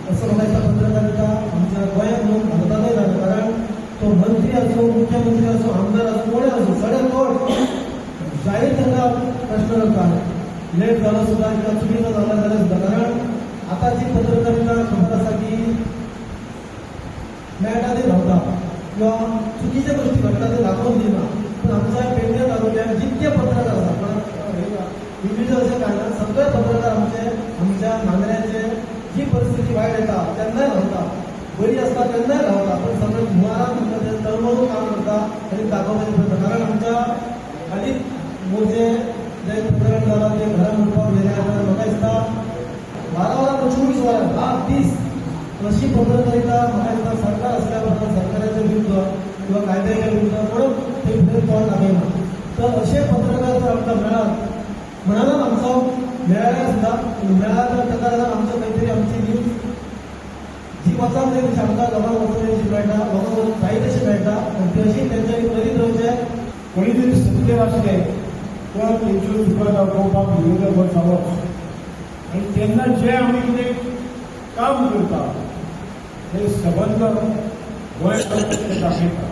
असो म्हाका दिसता पत्रकारिता आमच्या गोंयांत न्हू, भारतांतय जाता. कारण तो मंत्री आसूं, मुख्यमंत्री आसूं, आमदार आसूं, कोणूय आसूं, सगळ्यात कोण जाहीर तांकां प्रश्न करता, लेट जालो सुद्दां किंवा चुकीचो जाला जाल्यार सुद्दां. कारण आतांची पत्रकारिता खबर आसा की मेळटा ते धांवता किंवा चुकीच्या गोष्टी घडटा ते दाखोवन दिना. पण आमच्या पेडणे तालुक्यात जितके पत्रकार आसा, पण इंडिव्हिज्युअल अशें कांय, सगळे पत्रकार आमचे आमच्या मांद्र्याचे जी परिस्थिती वायट येता तेन्नाय धांवता, बरी आसता तेन्नाय धांवता, पण सगळे हुंवारान तुमकां ते तळमळून काम करता आनी दाखोवपाचे प्रयत्न. कारण आमच्या हालींच मोरजे जे प्रकरण जालां, ते घरां मोडपाक गेले. आतां म्हाका दिसता 12 वरां, 24 वरां, रात दीस अशी पत्रकारिता. म्हाका दिसता सरकार असल्या उपरांत सरकाराच्या विरुद्ध किंवा कायद्याच्या विरुद्ध कोण ते फुडें तोंड दाखयना. तर असे पत्रकार जर आमकां मेळत म्हणान आमचो मेळ्ळ्यार सुद्दां मेळ्ळा तर ताका लागून आमचो खंय तरी आमची न्यूज जी वचूंक जाय तशी आमकां लोकांक वचूंक जाय तशी मेळटा, लोकांक वचूंक जाय तशी मेळटा आनी ती अशी तेंच्यांनी करीत रावचें. कोणी जरी सत्तेर आसले तर तेंच्यो चुका दाखोवपाक विरोधक हो जावोच. आनी तेन्ना जे आमी कितें काम करता हे सबंद गोंयकार ते दाखयता.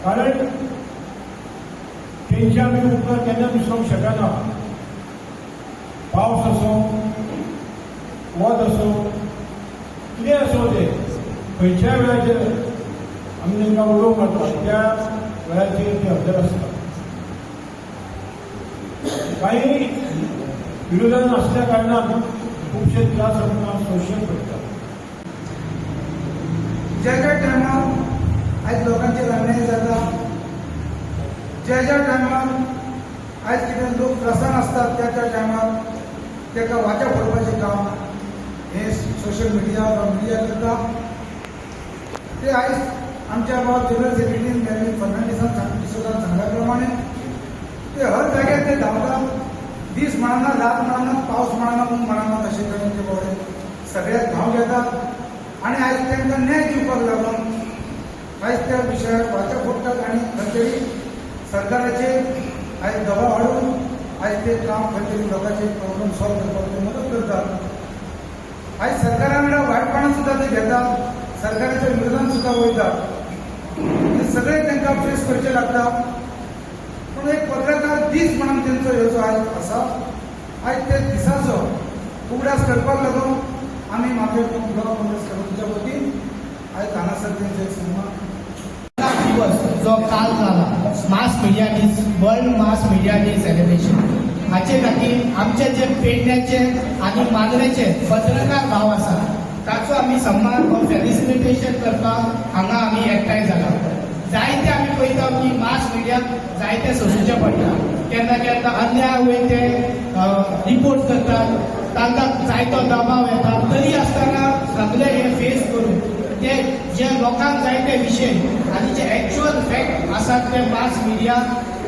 कारण तेंचे आमी उपकार केन्ना विसरूंक शकना. पावस आसूं, वत आसूं, कितें आसूं, तें खंयच्याय वेळाचेर आमी तांकां उलोवंक मारता, त्या वेळाचेर ते हजर आसता. काही विरोधान आसल्या कारणान खुबशे त्रास आमकां सोंसचे पडटा. ज्या ज्या टायमार आयज लोकांचेर अन्याय जाता, ज्या ज्या टायमार आयज कितें लोक त्रासान आसतात, त्या त्या टायमार ताका वाचा फोडपाचें काम हे सोशल मिडिया वा मिडिया करता. ते आयज आमच्या बाब जनरल सेक्रेटरी मेलवीन फर्नांडीसान डिसोजान सांगल्या प्रमाणे ते हर जाग्यार ते धांवतात. दीस म्हणना, रात म्हणना, पावस म्हणना, ऊन म्हणना, तशे तरेन ते बरे सगळ्याक धांव घेतात आणि आयज तांकां न्याय दिवपाक लागून आयज त्या विशयार वाचा फोडटात आनी खंय तरी सरकाराचेर आयज दबाव हाडून आयज ते काम खंय तरी लोकांचे प्रॉब्लम सॉल्व करपाक ते मदत करतात. आयज सरकारा वांगडा वायटपणां सुद्दां ते घेतात, सरकाराच्या विरोधान सुद्दां वयतात. हे सगळे तांकां फेस करचे लागता. पूण एक पत्रकार दीस म्हणून तेंचो ह्यो जो आयज आसा, आयज ते दिसाचो उगडास करपाक लागून आमी माथें ब्लॉक काँग्रेस कमिटीच्या वतीन आयज हांगासर तेंचो एक सन्मान दिवस जो काल जाला, मास मिडिया दीस, world mass media day celebration, हाचे खातीर आमचे जे पेडण्याचे आनी मांद्रेचे पत्रकार भाव आसा, ताचो आमी सन्मान व फेलिसिटेशन करपाक हांगा आमी एकठांय जाला. जायते आमी पळयता की मास मिडियाक जायते सोंसूचे पडटा. केन्ना केन्ना अन्याय वयर ते रिपोर्ट करतात, तांकां जायतो दबाव येता. तरी आसतना सगळे हे फेस करून ते जे लोकांक जाय ते विशय आनी जे एक्च्युअल फॅक्ट आसात ते मास मिडिया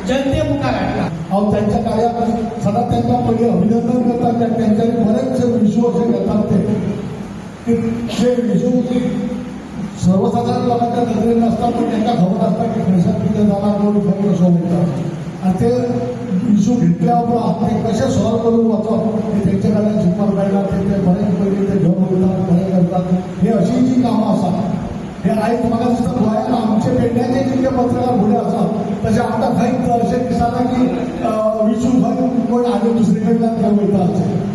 जनते मुखार हाडटा. हांव त्यांच्या कार्याक सदांच तांकां पयलीं अभिनंदन करता, कित्याक तेंच्यांनी बरेचशे इशू अशे घेतात ते की ते इशू सर्वसाधारण लोकांच्या नदरेन नासता, पण तांकां खबर आसता की खंयसर कितें जालां, कोण खंय कसो वयता आनी ते इशू घेतल्या उपरांत ते कशे सॉल्व करून वचप हे तेंचे कडल्यान शिकपाक मेळटा. ते ते बरें पयलीं ते घेवन वयतात, बरें करतात. ही अशी जी कामां आसा, हे आयज म्हाका दिसता गोंयांत आमचे पेडण्याचे जितके पत्रकार फुडें आसात, तशें आमकां खंयच अशें दिसना की विशू खंय कोण आनी दुसरे कडल्यान खंय वयता अशें.